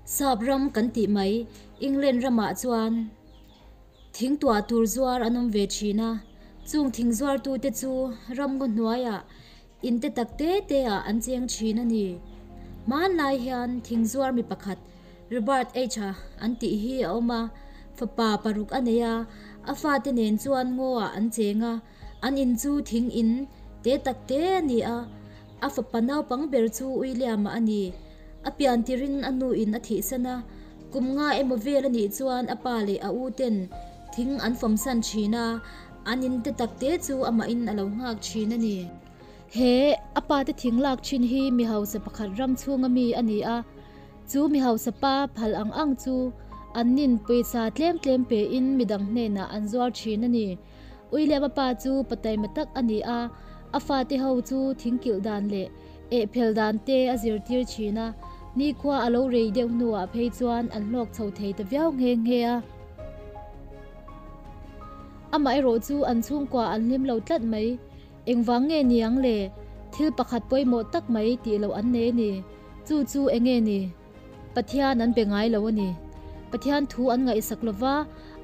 Sap ram kan tih mai, England ramah chuan thing tuah tur zuar an awm ve thin a, chung thing zuartute chu ramngaw hnuaiah in te tak te te ah an cheng thin a ni. Hmanlai hian thing zuar mi pakhat Robert H-a an tih hi a awm a, fapa paruk a nei a, a fate nen chuan ngaw ah an cheng a, an in chu thing in te tak te a ni a, a fapa naupang ber chu William-a a ni. A pian tirin a nu in a thihsan a, kum nga emaw vel a nih chuan a pa leh a u ten thing an fawmsan thin a, an in te tak te chu amahin a lo nghak thin a ni. He a pa te thing lak thin hi mi hausa pakhat ram chhunga mi a ni a, chu mi hausa pa phal ang ang chu an nin pawisa tlem tlem pe in midang hnenah an zuar thin a ni. William a pa chu pa taima tak a ni a, a fate ho chu thing kilh dan leh eh phel dan te a zirtir thin a, nikhua a lo rei deuh hnuah phei chuan an hlawk chho thei ta viau nghe nghe a. Amaherawh chu an chhungkua an hlim lo tlat mai. Engvang nge ni ang le? Thil pakhat pawimawh tak mai tih loh an nei a ni. Chu chu enge ni? Pathian an be ngai lo a ni. Pathian thu an ngaihsak lo va,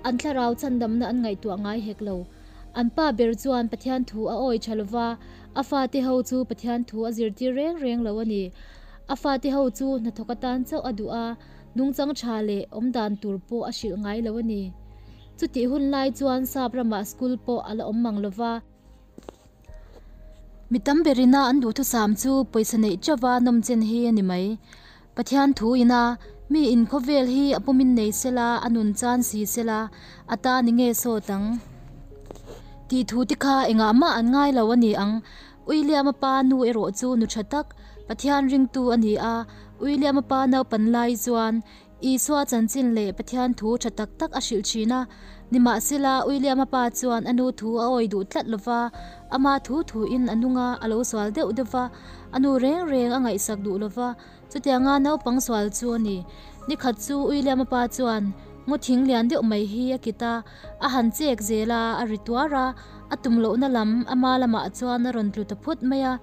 an thlarau chhandamna an ngaihtuah ngai hek lo. An pa ber chuan Pathian thu a awi tha lo va, a fate ho chu Pathian thu a zirtir reng reng lo a ni. A fate ho chu hnathawk atan chauh a duh a, nungchang tha leh awmdan tur pawh a hrilh ngai lo a ni. Chutih hun lai chuan sap ramah school pawh a la awm mang lo va. Mi tam berina an duhthusam chu pawisa neih chauva nawmchen hi a ni mai. Pathian thu ina mi in khawvel hi a pumin nei sela, a nun chan si sela, a ta ni nge sawt ang? Tih thu te kha engah mah an ngai lo a ni ang. William-a pa nu erawh chu nu tha tak, Pathian ringtu a ni a. William-a pa naupan lai chuan Isua chanchin leh Pathian thu tha tak tak a hrilh thin a. Nimahsela, William-a pa chuan a nu thu a awi duh tlat lo va, ama thu thuin a nung a, a lo sual deuh deuh va, a nu reng reng a ngaihsak duh lo va, chutianga naupang sual chu a ni. Nikhat chu William-a pa chuan ngaw thing lian deuh mai hi a kit a, a han chek zel a, a ri tuar a, a tum lohna lam ama lamah chuan a rawn tlu ta phut mai a.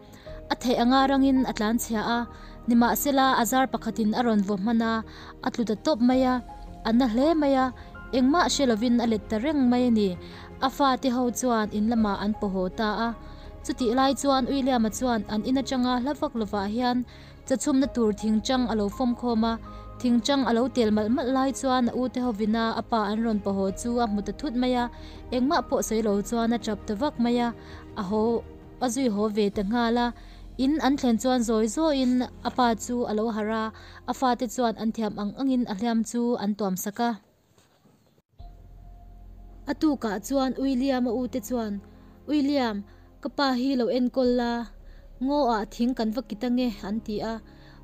A theih anga rangin a tlanchhia a, nimahsela a zar pakhatin a rawn vaw hman a, a tlu ta tawp mai a, a na hle mai a, engmah hre lovin a let ta reng mai a ni. A fate ho chuan in lamah an paw haw ta a. Chutih lai chuan William-a chuan an in atanga hla vak lovah hian chachhumna tur thingchang a lo fawm khawm a, thingchang a lo tel malh malh lai chuan a ute hovina a pa an rawn paw haw chu a hmu ta thut mai a, engmah pawh sawi lo chuan a tap ta vak mai a, a haw. A zui haw ve ta nghal a, in an thlen chuan zawi zawiin a pa chu a lo harh a, a fate chuan an thiam ang angin a hliam chu an tuam sak a. A tukah chuan William-a ute chuan, William, ka pa hi lo enkawl la, ngaw ah thing kan va kit ange, an ti a.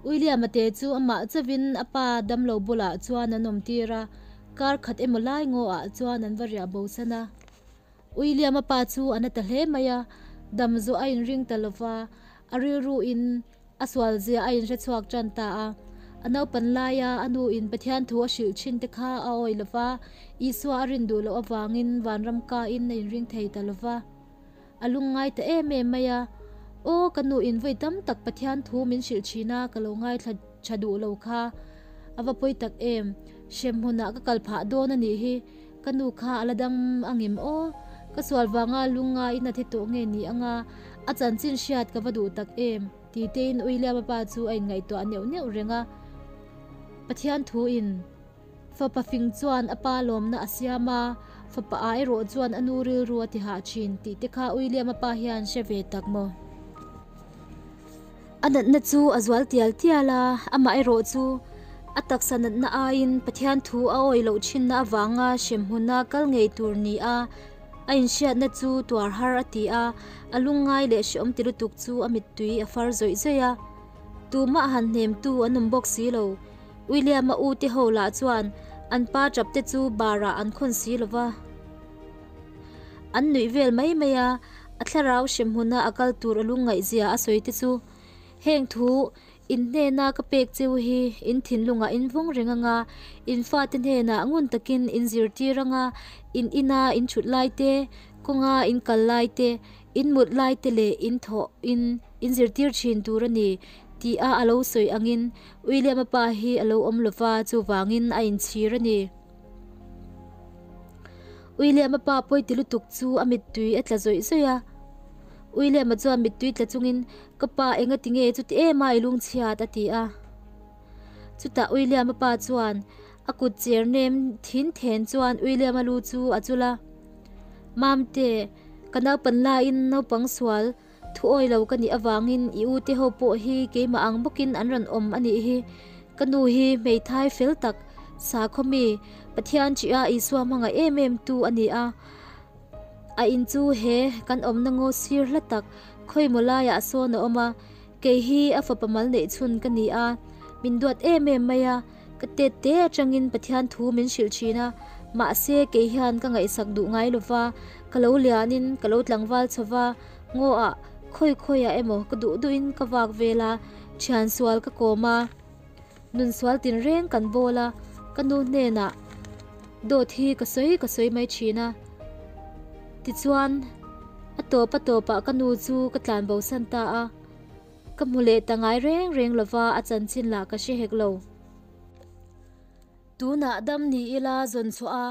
William-a te chu amah chauhin a pa damlo bulah chuan an awm tir a, kar khat emaw lai ngaw ah chuan an va riah bosan a. William-a pa chu a na ta hle mai a, dam zawh a inring ta lo va, a rilruin a sual zia a inhre chhuak tan ta a. A naupan laia a nuin Pathian thu a hrilh thin te kha a awi lo va, Isua a rin duh loh avangin vanram kain a inring thei ta lo va. A lungngai ta em em mai a, Aw, ka nuin vawi tam tak Pathian thu min hrilh thin a, ka lo ngaithla tha duh lo kha a va pawi tak em, hremhmunah ka kal phah dawn a nih hi. Ka nu kha a la dang angem aw? Ka sual vanga lungngai in a thi tawh nge ni anga a chanchin hriat ka va duh tak em? Ti tein William-a pa chu a inngaihtuah neuh neuh reng a. Pathian thuin fapa fing chuan a pa lawmna a siam a, fapa ah erawh chuan a nu rilru a ti hah thin tih te kha William-a pa hian hre ve tak maw? A natna chu a zual tial tial a, amah erawh chu a taksa natna aiin Pathian thu a awi loh thinna avanga hremhmuna kal ngei tur ni a, a inhriatna chu tuar har a ti a, a lungngai leh hrehawm ti lutuk chu a mittui a far zawih zawih a. Tumah han hnemtu an awm bawk si lo. William-a u te ho lah chuan an pa tap te chu bar-ah an khawn si lo va. An nuih vel mai mai a, a thlarau hremhmuna a kal tur a lungngaihzia a sawi te chu, Heng thu in hnena ka pek cheu hi in thinlungah in vawng reng anga, in fate hnenah ngun takin in zirtir anga, in ina in thut lai te, kawnga in kal lai te, in mut lai te leh in thawh in in zirtir thin tur a ni. Ti a a lo sawi angin William-a pa hi a lo awm lova, chuvangin a inchhir a ni. William-a pa pawi ti lutuk chu a mittui a tla zawih zawih a. William-a chuan mittui tla chungin, Ka pa engati nge chuti em a i lungchhiat? a ti a. Chutah William-a pa chuan a kut cher nem thin then chuan William-a lu chu a chul a, Mamte, ka naupan laiin naupang sual Thu awi lo ka nih avangin i u te ho pawh hi keimah ang bawkin an rawn awm a nih hi. Ka nu hi hmeithai fel tak, sakhaw mi, Pathian ṭih a Isua hmangaih em em tu a ni a. A in chu he kan awmna ngaw sir hla tak khawimaw laiah sawn a awm a, kei hi a fapa mal neih chhun ka ni a, min duat em em mai a. Ka tet te atangin Pathian thu min hrilh thin a, mahse kei hian ka ngaihsak duh ngai lova, ka lo lianin ka lo tlangval chho va, ngaw ah khawi khawi ah emaw ka duh duhin ka vak vel a, thian sual ka kawm a, nun sual tinreng kan bawl a, ka nu hnenah dawt hi ka sawi ka sawi mai thin a. Tichuan, a tawp a tawpah ka nu chu ka tlanbo san ta a. Ka hmu leh ta ngai reng reng lova a chanchin lah ka hre hek lo. Tunah dam ni ila zawn chhuah a,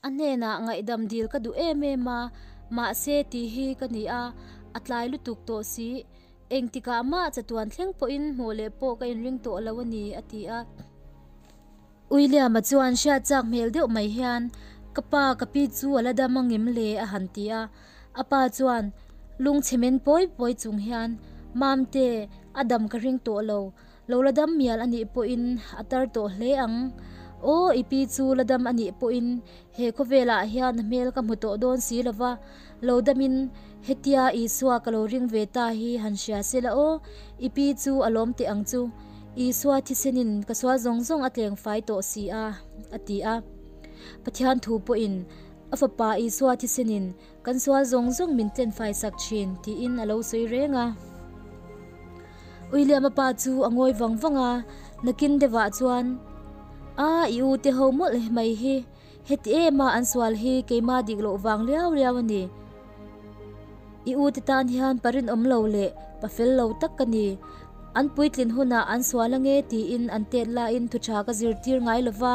a hnenah ngaihdam dil ka duh em em a, mahse tih hi ka ni a, a tlai lutuk tawh si. Engtikah mah chatuan thleng pawhin hmuh leh pawh ka inring tawh lo a ni, a ti a. William-a chuan hriat chak hmel deuh mai hian, Ka pa, ka pi chu a la dam angem le? a han ti a. A pa chuan lungchhe men pawi pawi chung hian, Mamte, a dam ka ring tawh lo. Lo la dam mial a nih pawhin a tar tawh hle ang. Aw, i pi chu la dam a nih pawhin he khawvelah hian a hmel ka hmu tawh dawn si lo va. Lo damin hetia Isua ka lo ring ve ta hi han hria se la aw, i pi chu a lawm teh ang chu. Isua thisenin ka sual zawng zawng a tleng fai tawh si a, a ti a. Pathian thu pawhin a fapa Isua thisenin kan sual zawng zawng min tlen fai sak thin tiin a lo sawi reng a. William-a pa chu a ngawi vang vang a, nakin deuhah chuan, A, i u te ho mawlh mai hi, heti em a an sual hi keimah dik loh vang liau liau a ni. I u te tan hian pa rinawm lo leh pa fel lo tak ka ni. An puitlin hunah an sual ange tiin an tet laiin thu tha ka zirtir ngai lo va,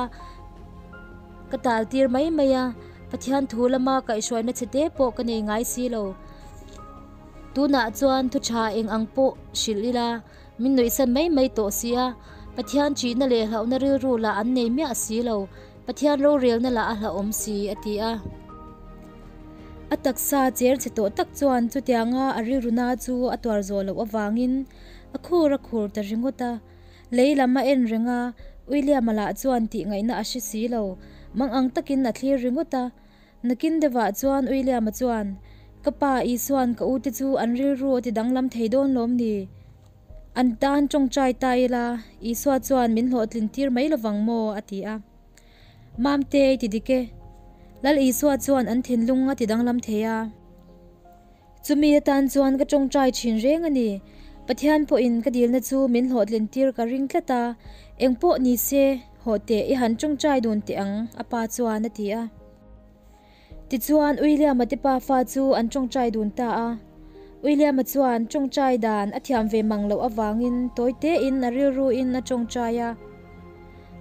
ka tal tir mai mai a, Pathian thu lama kaihhruaina chhe te pawh ka nei ngai si lo. Tunah chuan thu tha eng ang pawh hrilh ila, min nuihsan mai mai tawh si a, Pathian ṭihna leh hlauhna rilru lah an nei miah si lo. Pathian rorelna lah a hlauhawm si, a ti a. A taksa cher chhe tawh tak chuan chutianga a rilruna chu a tuar zawh loh avangin a khur a khur ta ringawt a. Lei lam a en reng a, William-a lah chuan tih ngaihna a hre si lo. Mang ang takin a thlir ringawt a. Nakin deuhah chuan William-a chuan, Ka pa Isua'n ka ute chu an rilru a ti danglam thei dawn lawm ni? An tan tawngtai ta ila, Isua chuan min hlawhtlin tir mai lovang maw? a ti a. Mamte i ti dik e. Lal Isua chuan an thinlung a ti danglam thei a. Chumi atan chuan ka tawngtai thin reng a ni. Pathian pawhin ka dilna chu min hlawhtlin tir ka ring tlat a. Engpawh ni se, hawh teh i han tawngtai dun teh ang, a pa chuan a ti a. Tichuan, William-a te pafa chu an tawngtai dun ta a. William-a chuan tawngtai dan a thiam ve mang loh avangin tawi tein a rilruin a tawngtai a.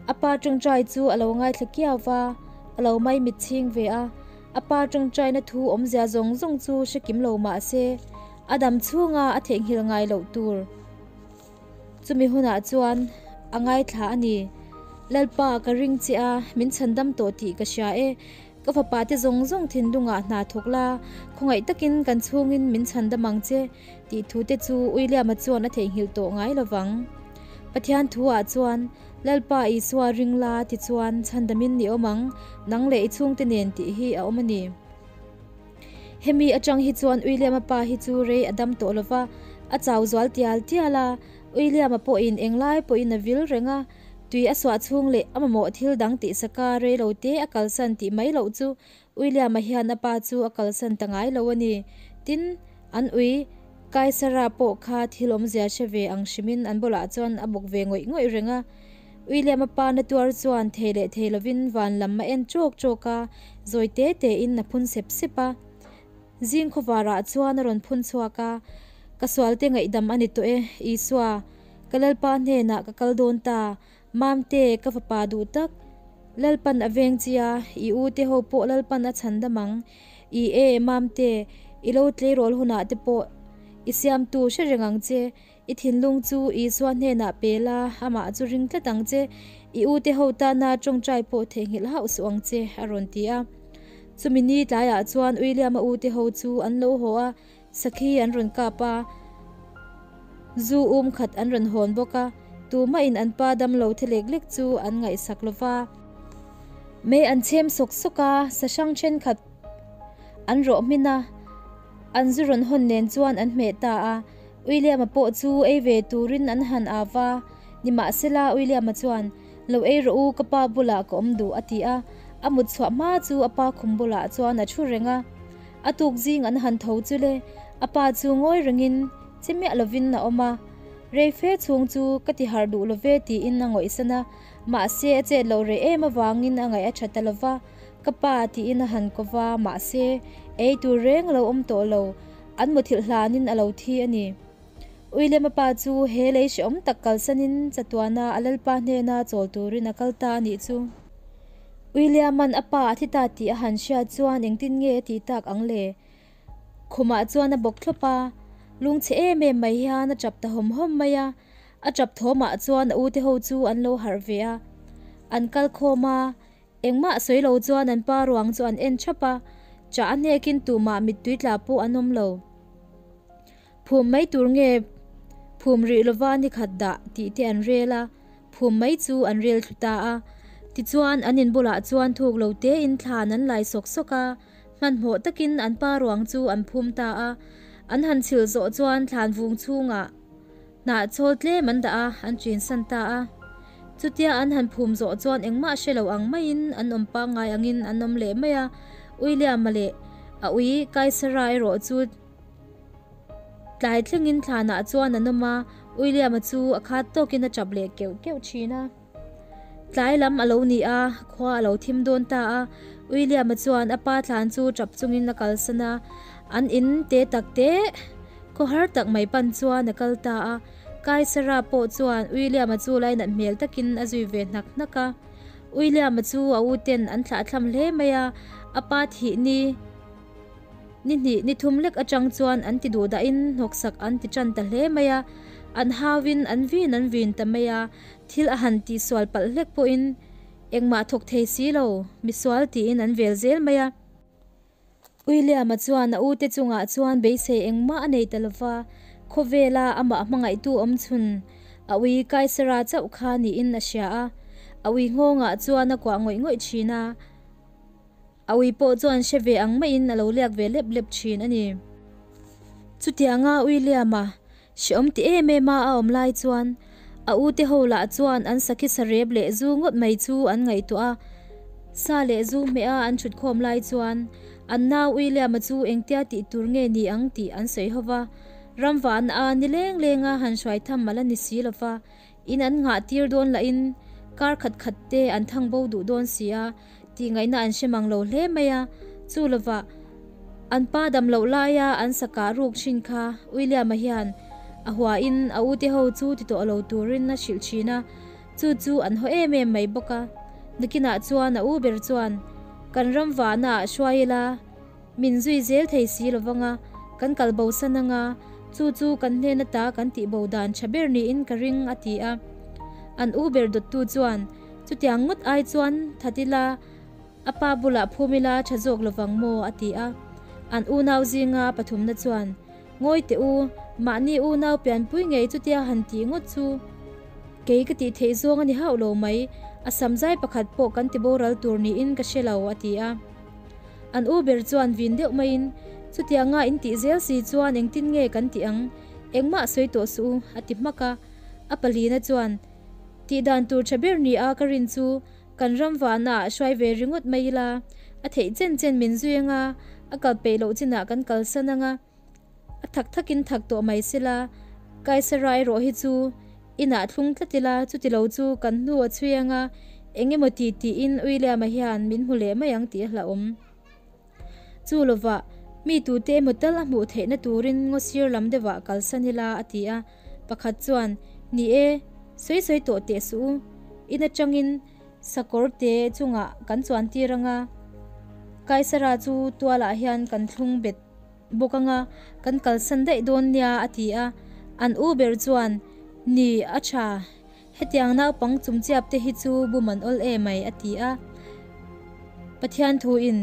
A pa tawngtai chu a lo ngaithla kiau va, a lo maimit chhing ve a. A pa tawngtaina thu awmzia zawng zawng chu hre kim lo mah se, a dam chhunga a theihnghilh ngai loh tur. Chumi hunah chuan a ngaithla a ni. Lalpa, ka ring che a, min chhandam tawh tih ka hria e. Ka fapa te zawng zawng thinlungah hna thawk la, khawngaih takin kan chhungin min chhandam ang che, tih thu te chu William-a chuan a theihnghilh tawh ngai lo vang. Pathian thu-ah chuan, Lalpa Isua ring la tichuan chhandamin ni awm ang, nang leh i chhungte nen tih hi a awm a ni. Hemi atang hi chuan William-a pa hi chu rei a dam tawh lo va, a chau zual tial tial a, William-a pawhin englai pawhin a vil reng a, tui a suah chhung leh a mamawh thil dang tihsaka rei lo te a kalsan tih mai loh chu William-a hian a pa chu a kalsan ta ngai lo a ni. Tin, an ui Kaisara pawh kha thil awmzia hre ve ang hrimin an bulah chuan a bawk ve ngawih ngawih reng a. William-a pa na tuar chuan thei leh thei lovin van lam a en ṭawk ṭawk a, zawi te tein a phun sep sep a. Zing khawvarah chuan a rawn phun chhuak a, Ka sualte ngaihdam a ni tawh e, Isua. Ka Lalpa hnenah ka kal dawn ta, Mamte, ka fapa duh tak, Lalpan a veng che a, i u te ho pawh Lalpan a chhan dam ang. I e, Mamte, i lo tleirawl hunah te pawh i siamtu hre reng ang che. I thinlung chu Isua hnenah pe la, amah chu ring tlat ang che. I u te ho tana tawngtai pawh theihnghilh hauh suh ang che, a rawn ti a. Chumi ni tlaiah chuan William-a u te ho chu an lo haw a, Sakhi an rawn kap a, zu um khat an rawn hawn bawk a, tumahin an pa damlo the lek lek chu an ngaihsak lo va. Mei an chhem sawk sawk a, sa hrang thenkhat an rawh hmin a, an zu rawn hawn nen chuan an hmeh ta a. William-a pawh chu ei ve turin an han au va, nimahsela William-a chuan, Lo ei rawh u, ka pa bulah ka awm duh, a ti a. A mut chhuah hma chu a pa khum bulah chuan a thu reng a. A tuk zing an han tho chu le, a pa chu ngawi rengin che miah lovin a awm a. Rei fe chhung chu ka ti harh duh love tiin a ngawihsan a, mahse a chet loh reh em avangin a ngaih a tha ta lova, ka pa tiin a han ko va, mahse ei tur reng a lo awm tawh lo, an muthilh hlanin a lo thi a ni. William-a pa chu he lei hrehawm tak kalsanin chatuana a lalpa hnena chawl turin a kal ta a nih chu. William-a'n a pa a thi ta tih a han hriat chuan engtin nge a tih tak ang le? Khumah chuan a bawk thlawp a, lungchhe em em mai hian a tap ta hawm hawm mai a. A tap thawmah chuan a ute ho chu an lo harh ve a, an kal khawm a, engmah sawi lo chuan an pa ruang chu an en thap a, chah a hnekin tumah mittui tla pawh an awm lo. Phum mai tur nge phum rih lova ni khat dah tih te an rel a, phum mai chu an rel thlu ta a. Tichuan an in bulah chuan thuk lo tein thlan an lai sawk sawk a, hmanhmawh takin an pa ruang chu an phum ta a. An han chhilh zawh chuan thlan vung chhungah hnah chawl tlem an dah a, an chinsan ta a. Chutia an han phum zawh chuan engmah hre lo ang maiin an awm pangngai angin an awm leh mai a, William-a leh a ui Kaisara erawh chu Tlai thlengin thlanah chuan an awm a, William-a chu a khat tawkin a tap leh keuh keuh thin a. Tlai lam a lo ni a, khua a lo thim dawn ta a, William-a chuan a pa thlan chu tap chungin a kalsan a, an in te tak te khawhar tak mai pan chuan a kal ta a. Kaisara pawh chuan William-a chu lainat hmel takin a zui ve hnak hnak a. William-a chu a u ten an thlahthlam hle mai a, a pa thih ni. Ni hnih ni thum lek atang chuan an ti duh dahin hnawksak an ti tan ta hle mai a, an hauin an vin an vin ta mai a, thil a han tihsual palh hlek pawhin engmah thawk thei si lo, misual tiin an vel zel mai a. William-a chuan a ute chungah chuan beisei engmah a nei ta lo va, khawvela amah hmangaihtu awmchhun a ui Kaisara chauh kha niin a hria a, a ui nghawngah chuan a kuah ngawih ngawih thin a. A ui pawh chuan hre ve ang maiin a lo liak ve lep lep thin a ni. Chutianga William-a hreawm ti em em a a awm lai chuan a ute ho lah chuan an sakhi sarep leh zu ngawt mai chu an ngaihtuah a. Sa leh zu hmeh a an thut khawm lai chuan an nau William-a chu engtia tih tur nge ni ang tih an sawi ho va. Ramvahna a ni leng leng a han hruai tham a la ni si lo va. In an nghah tir dawn lahin kar khat khat te an thang bo duh dawn si a. Tih ngaihna an hre mang lo hle mai a, chu lovah an pa dam loh laia an sa kah ruk thin kha William-a hian a huain a ute ho chu ti tawh lo turin a hrilh thin a, chu chu an haw em em mai bawk a. Nakinah chuan a u ber chuan, Kan ram vahna ah hruai ila, min zui zel thei si lovang a, kan kal bo san anga, chu chu kan hnen ata kan tih bo dan tha ber niin ka ring, a ti a. An u ber dawttu chuan, Chutiang ngawt ai chuan that ila, a pa bulah phum ila tha zawk lovang maw? a ti a. An unau zinga pathumna chuan, Ngawi teh u, mahni unau pianpui ngei chutia han tih ngawt chu kei ka tih theih zawng a ni hauh lo mai, a sam zai pakhat pawh kan ti boral tur niin ka hre lo, a ti a. An u ber chuan vin deuh maiin, Chutianga in tih zel si chuan engtin nge kan tih ang? Engmah sawi tawh suh u, a ti hmak a. A palina chuan, Tih dan tur tha ber ni a ka rin chu kan ram vahna ah hruai ve ringawt mai ila, a theih chen chen min zui anga, a kal peih loh chinah kan kalsan anga, a thak thakin thak tawh mai sela, Kaisara erawh hi chu inah thlung tlat ila, chuti lo chu kan hnu a chhui anga, eng emaw ti tiin William-a hian min hmu leh mai ang tih a hlauhawm. Chu lovah, mi tute emaw tal a hmuh theihna turin ngaw sir lam deuhah kalsan ila, a ti a. Pakhat chuan, Ni e, sawi sawi tawh teh suh u, in atangin sakawr te chungah kan chuan tir anga, Kaisara chu tualah hian kan thlung bet bawk anga, kan kalsan daih dawn nia a ti a. An u ber chuan, Ni, a tha, Hetiang naupang chumchiap te hi chu bum an awl e mai a ti a. Pathian thuin,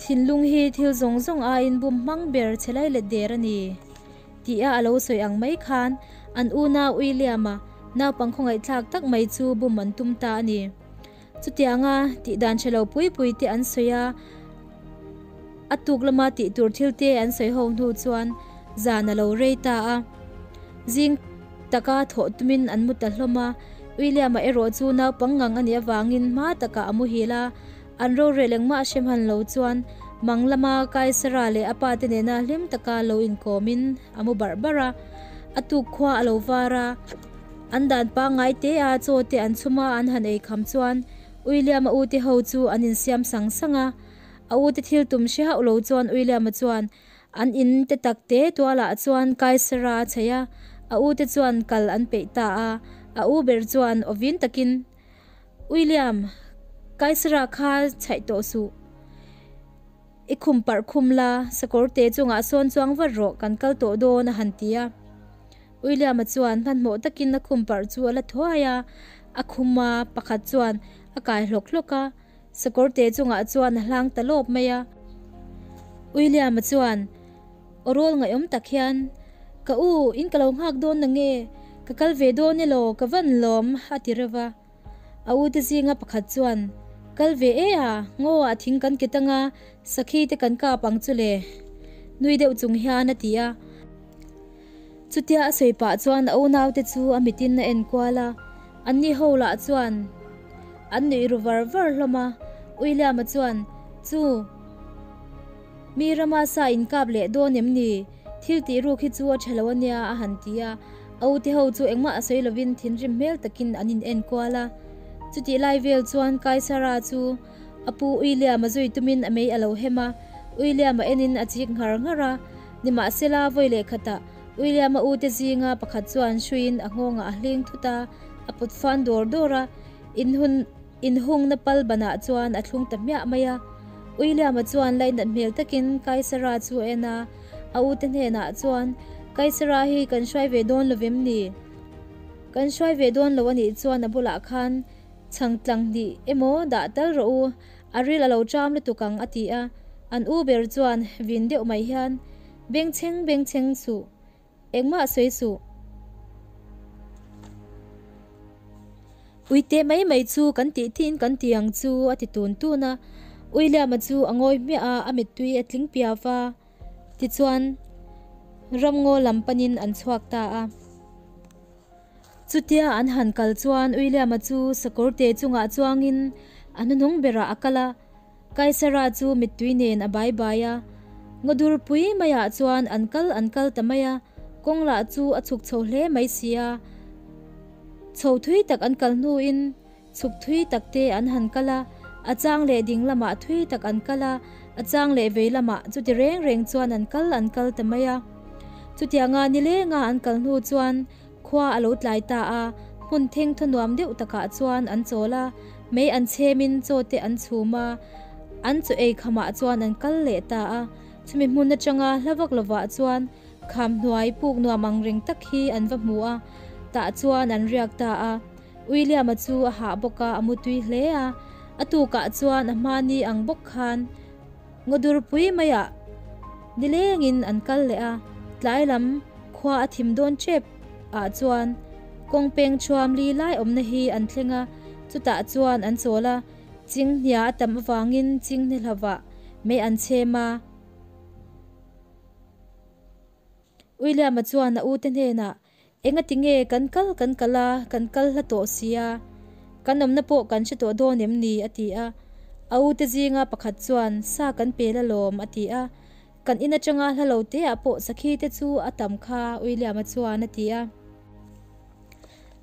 Thinlung hi thil zawng zawng aiin bum hmang ber che lai let der a ni tia a lo sawi ang mai khan an unau William-a naupang khawngaihthlak tak mai chu bum an tum ta a ni. Chutianga tihdan hre lo pui pui te an sawi a, a tuk lama tih tur thil te an sawi ho hnu chuan zan a lo rei ta a. Zing taka thawh tumin an mu ta hlawm a, William-a erawh chu naupang ngang a nih avangin hma takah a muhil a, an rorel engmah a hre hman lo chuan mang lama Kaisara leh a pa te nena hlim taka lo inkawmin a mu barh barh a, a tuk khua a lo var a. An dan pangngai te a chaw te an chhum a an han ei kham chuan William-a u te ho chu an insiam sang sang a. A u te thil tum hre hauh lo chuan William-a chuan an in te tak te tualah chuan Kaisara a chheih a, a u te chuan kal an peih ta a. A u ber chuan awvin takin, William, Kaisara kha chhaih tawh suh. I khum parh khum la, sakawr te chungah sawn chuang vat rawh, kan kal tawh dawn a han ti a. William-a chuan hmanhmawh takin a khum parh chu a la thuai a, a khuma pakhat chuan a kai hlawk hlawk a, sakawr te chungah chuan a hlang ta lawp mai a. William-a chuan aw rawl ngaihawm tak hian, Ka u, in ka lo nghak dawn na nge? Ka kal ve dawn elaw, ka van lawm a ti reuh va. A ute zinga pakhat chuan, Kal ve e a, ngaw ah thing kan kit anga, sakhi te kan kap ang chu le nui deuh chung hian a ti a. Chutia a sawi pah chuan a unaute chu a mitin a en kual a, anni ho lah chuan an nuih ru var var hlawm a. William-a chuan, Chu, mi rama sa in kap leh dawn em ni? Thil tih ruk hi chu a tha lo ania a han ti a. A ute ho chu engmah a sawi lovin thinrim hmel takin an in en kual a. Chutih lai vel chuan Kaisara chu a pu William-a zui tumin a mei a lo hem a, William-a enin a chik nghar nghar a. Nimahsela vawi leh khatah William-a ute zinga pakhat chuan hruiin a nghawngah a hling thut a, a put fan dawr dawr a, inhun inhungna pal banah chuan a thlung ta hmiah mai a. William-a chuan lainat hmel takin Kaisara chu a en a, a ute hnenah chuan, Kaisara hi kan hruai ve dawn lo vem ni? Kan hruai ve dawn lo a nih chuan a bulah khan chhang tlang hnih emaw dah tal rawh u, A ril a lo ṭam lutuk ang a ti a, an u ber chuan vin deuh mai hian, Bengchheng bengchheng suh, engmah sawi suh. Uite mai mai chu kan tih thin kan ti ang chu a ti tun tun a. William-a chu a ngawi hmiah a, a mittui a tling piau va. Tichuan, ramngaw lam panin an chhuak ta a. Chutia an han kal chuan William-a chu sakawr te chungah chuangin a hnuhnung berah a kal a, Kaisara chu mittui nen a bai bai a. Ngawdur pui maiah chuan an kal an kal ta mai a, kawng lah chu a chhuk chho hle mai si a. Chho thui tak an kal hnuin Chhuk thui tak te an han kal a, a chang leh ding lamah thui tak an kal a, a chang leh vei lamah chuti reng reng chuan an kal an kal ta mai a. Chutianga nilenga an kal hnu chuan khua a lo tlai ta a, hmun theng thaw nuam deuh takah chuan an chawl a, mei an chhemin chaw te an chhum a, an chaw ei khamah chuan an kal leh ta a. Chumi hmun atanga hla vak lovah chuan kham hnuai puk nuam ang reng tak hi an va hmu a, tah chuan an riak ta a. William-a chu a hah bawk a, a mutui hle a. A tukah chuan a hmani ang bawk khan ngawdur pui maiah nilengin an kal leh a. Tlai lam khua a thim dawn tep ah chuan kawng peng thuam li lai awmna hi an thleng a, chutah chuan an chawl a. Chinghnia a tam avangin chinghne hlavah mei an chhem a. William-a chuan a ute hnenah, Engati nge kan kal kan kal a, kan kal hla tawh sia, kan awmna pawh kan hre tawh dawn em ni? a ti a. A ute zinga pakhat chuan, Sa kan pel alawm, a ti a. Kan in atanga hla lo teah pawh sakhi te chu a tam kha, William-a chuan a ti a.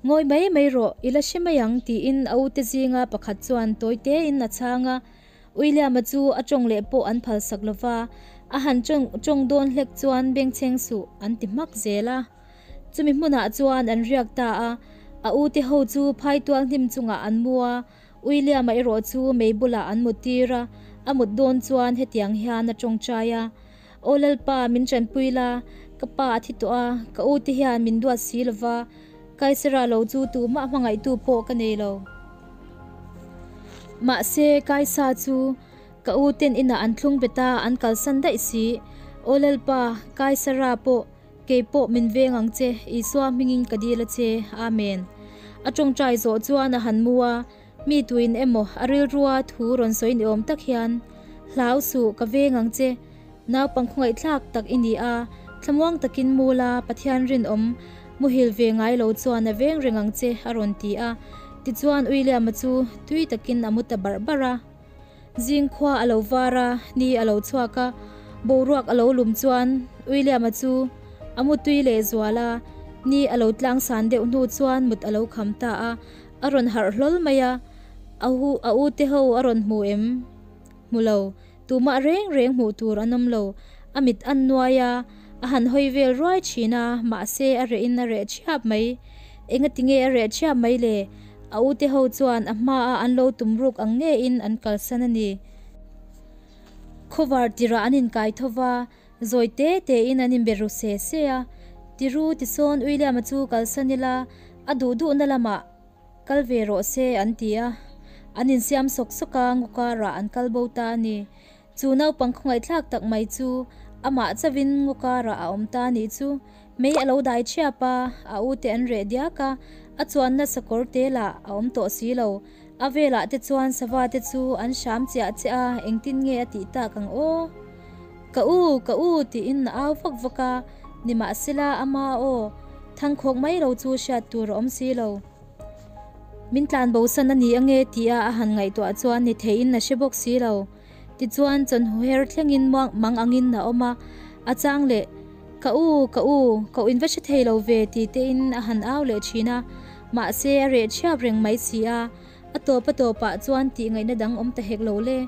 Ngawi mai mai rawh, i la hre mai ang, tiin a ute zinga pakhat chuan tawi tein a chhang a. William-a chu a tawng leh pawh an phalsak lo va, a han tawng dawn hlek chuan bengchheng suh an ti hmak zel a. Chumi hmunah chuan an riak ta a, a ute ho chu phaitual hnim chungah an mu a, William-a erawh chu mei bulah an mut tir a, a mut dawn chuan hetiang hian a tawngtai a, Aw Lalpa, min tanpui la, ka pa a thi tawh a, ka ute hian min duat si lo va, Kaisara lo chu tumah hmangaihtu pawh ka nei lo. Mahse, Kaisa chu Ka u ten inah an thlung bet a, an kalsan daih si. Aw Lalpa, Kaisara pawh, kei pawh min veng ang che, Isua hmingin ka dil a che. Amen. A tawngtai zawh chuan a han mu a, mi tuin emaw a rilrua thu rawn sawi ni awm tak hian, Hlau suh, ka veng ang che. Naupang khawngaihthlak tak i ni a, thlamuang takin mu la, Pathian rinawm, muhil ve ngai lo chuan a veng reng ang che, a rawn ti a. Tichuan William-a chu tui takin a mu ta barh barh a. Zing khua a lo var a, ni a lo chhuak a, boruak a lo lum chuan William-a chu a mu tui leh zual a, ni a lo tlang san deuh hnu chuan mut a lo kham ta a, a rawn harh hlawl mai a, a hu a u te ho a rawn hmu em? Hmu lo, tumah reng reng hmuh tur an awm lo, a mit an nuai a, a han hawi vel ruai thin a, mahse a reh in a reh thiap mai. Engatinge a reh thiap mai le? A ute ho chuan a hmaa an lo tum ruk ang ngeiin an kalsan a ni. Khawvar tirah an inkai tho va, zawi te tein an inbe ru se se a. Tiru tisawn William-a chu kalsan ila, a duh duhna lamah kal ve rawh se an ti a. An insiam sawk sawk a, ngaw karah an kal bo ta a ni. Chu naupang khawngaihthlak tak mai chu amah chauhin ngaw karah a awm ta a nih chu. Mei a lo dai thiap a, a ute an reh diak a, a chuanna sakawr te lah a awm tawh si lo. A velah te chuan sava te chu an hram chiah chiah a, engtin nge a tih tak ang aw? Ka u, ka u tiin a au vak vak a, nimahsela ama aw thangkhawk mai lo chu hriat tur a awm si lo. Min tlan bosan a ni ange tia a han ngaihtuah chuan ni theiin a hre bawk si lo. Tichuan chawnhu her thlengin mang angin a awm a, a chang leh, Ka u, ka u, ka u in va hre thei lo ve ti tein a han au leh thin a, mahse a reh thiap reng mai si a, a tawp a tawpah chuan tih ngaihna dang awm ta hek lo le,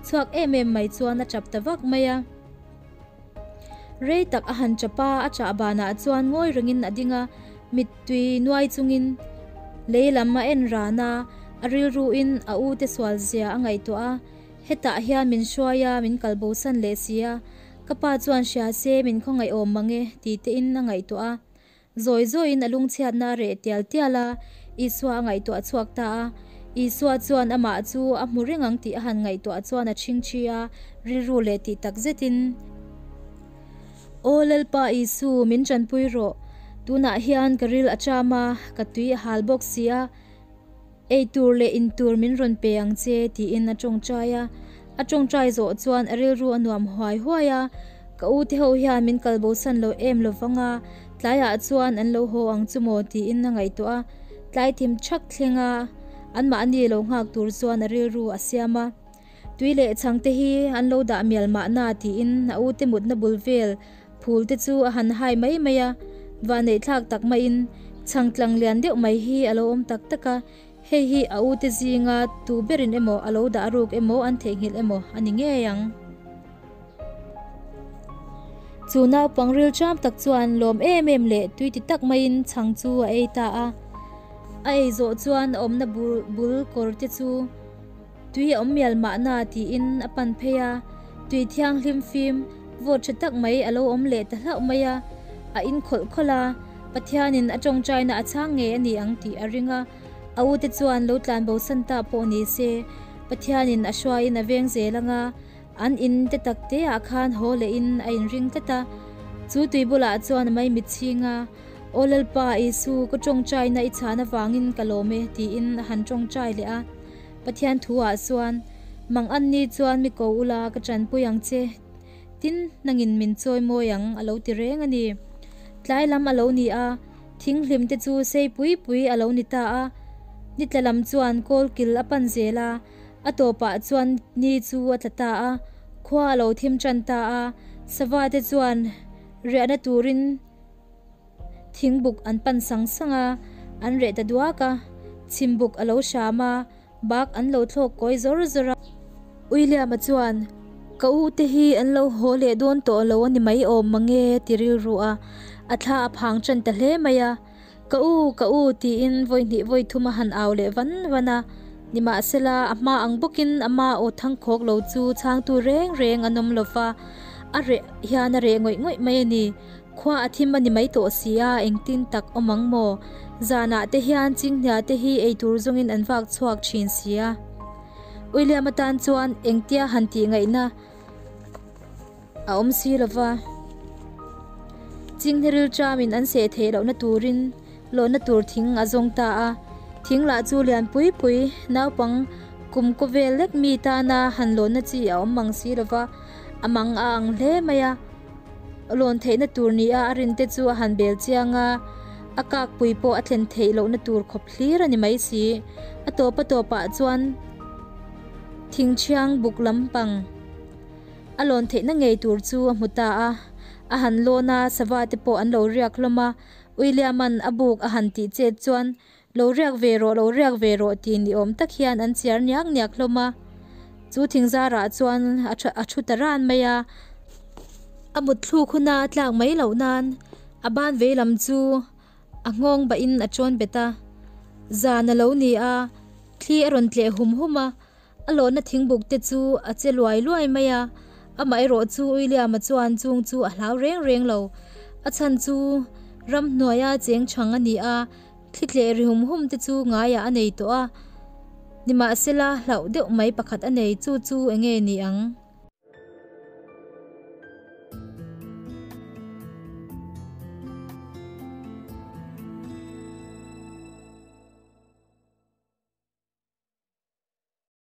chhuak em em mai chuan a tap ta vak mai a. Rei tak a han tap a, a chah banah chuan ngawi rengin a ding a, mittui nuai chungin lei lam a en ran a, a rilruin a ute sual zia a ngaihtuah a, Hetah hian min hruai a, min kal bosan leh si a, ka pa chuan hria se min khawngaih awm mang e ti tein a ngaihtuah a. Zawi zawiin a lungchhiatna a reh tial tial a, Isua a ngaihtuah chhuak ta a. Isua chuan amah chu a hmu reng ang tih a han ngaihtuah chuan a chhingchhi a, rilru leh tih tak zetin, Aw Lalpa Isu, min tanpui rawh. Tunah hian ka ril a cham a, ka tui a hal bawk si a. Ei tur leh in tur min rawn pe ang che tiin a tawngtai a. A tawngtai zawh chuan a rilru a nuam huai huai a, Ka u te ho hian min kal bosan lo em lo vang a, tlaiah chuan an lo haw ang chu maw tiin a ngaihtuah a. Tlai thim thak thleng a, anmahni lo nghak tur chuan a rilru a siam a. Tui leh chhang te hi an lo dah mial mahna tiin a ute mutna bul vel phul te chu a han hai mai mai a, vahneih thlak tak maiin chhang tlang lian deuh mai hi a lo awm tak tak a, hei hi a ute zinga tu berin emaw a lo dah ruk emaw an theihnghilh emaw a ni ngei ang. Chu naupang rilṭam tak chuan lawm em em leh tui ti tak maiin chhang chu a ei ta a, a ei zawh chuan a awmna bul kawr te chu Tui a awm mial mahna tiin a pan phei a, tui thianghlim fim vawt tha tak mai a lo awm leh ta hlauh mai a, a in khawlh khawlh a, Pathianin a tawngtaina a chhang ngei a ni ang tih a ring a, a ute chuan lo tlan bosan ta pawh ni se, Pathianin a hruaiin a veng zel ang a, an in te tak te ah khan haw lehin a inring tlat a, chu tui bulah chuan a maimit chhing a. Aw Lalpa Isu, ka tawngtaina i chhan avangin ka lawm e tiin a han tawngtai leh a. Pathian thu ah chuan, Mang an ni chuan mi ko ula ka tanpui ang che, tin nangin min chawi mawi ang a lo ti reng a ni. Tlai lam a lo ni a, thinghlim te chu sei pui pui a lo ni ta a. Ni tla lam chuan kawlkil a pan zel a, a tawpah chuan ni chu a tla ta a, khua a lo thim tan ta a, sava te chuan riahna turin, Thingbuk an pan sang sang a, an reh ta duak a, chhimbuk a lo hram a, bak an lo thlawk kawi zawr zawr a. William-a chuan, Ka u te hi an lo haw leh dawn tawh lo a ni mai awm mange ti rilru a. A thla a phang tan ta hle mai a. Ka u, ka u tiin vawi hnih vawi thum a han au leh van van a. Nimahsela, a hma ang bawkin ama aw thangkhawk lo chu chhangtu reng reng an awm lo va, a reh hian a reh ngawih ngawih mai a ni. Khua a thim a ni mai tawh si a, engtin tak awm ang maw? Zanah te hian chinghnia te hi eitur zawngin an vak chhuak thin si a. William atan chuan engtia han tih ngaihna a awm si lo va. Chinghne rilṭamin an seh theih lohna turin lawhna tur thing a zawng ta a. Thing lah chu lian pui pui, naupang kum kaw vel lek mi tana han lawnna chi a awm mang si lo va, a mang a ang hle mai a. Lawn theihna tur nia a rinte chu a han bel chiang a, a kakpui pawh a thlen theih lohna tur khawp hlir a ni mai si. A tawp a tawpah chuan thingṭhiang buk lampang a lawn theihna ngei tur chu a hmu ta a. A han lawn a, sava te pawh an lo riak hlawm a. William-a'n a buk a han tih chet chuan, Lo riak ve rawh, lo riak ve rawh tih ni awm tak hian an chiar niak niak hlawm a. Chu thingzarah chuan a thu ta ran mai a. A mutthluk huna a tlak mai loh nan a ban vei lam chu a nghawng bahin a chawn bet a. Zan a lo ni a, thli a rawn tleh hum hum a. A lawhna thingbuk te chu a che luai luai mai a, amaherawh chu William-a chuan chung chu a hlau reng reng lo. A chhan chu ramhnuaia cheng chhang a ni a, thli tleh ri hum hum te chu ngaiah a nei tawh a. Nimahsela hlauh deuh mai pakhat a nei, chu chu enge ni ang?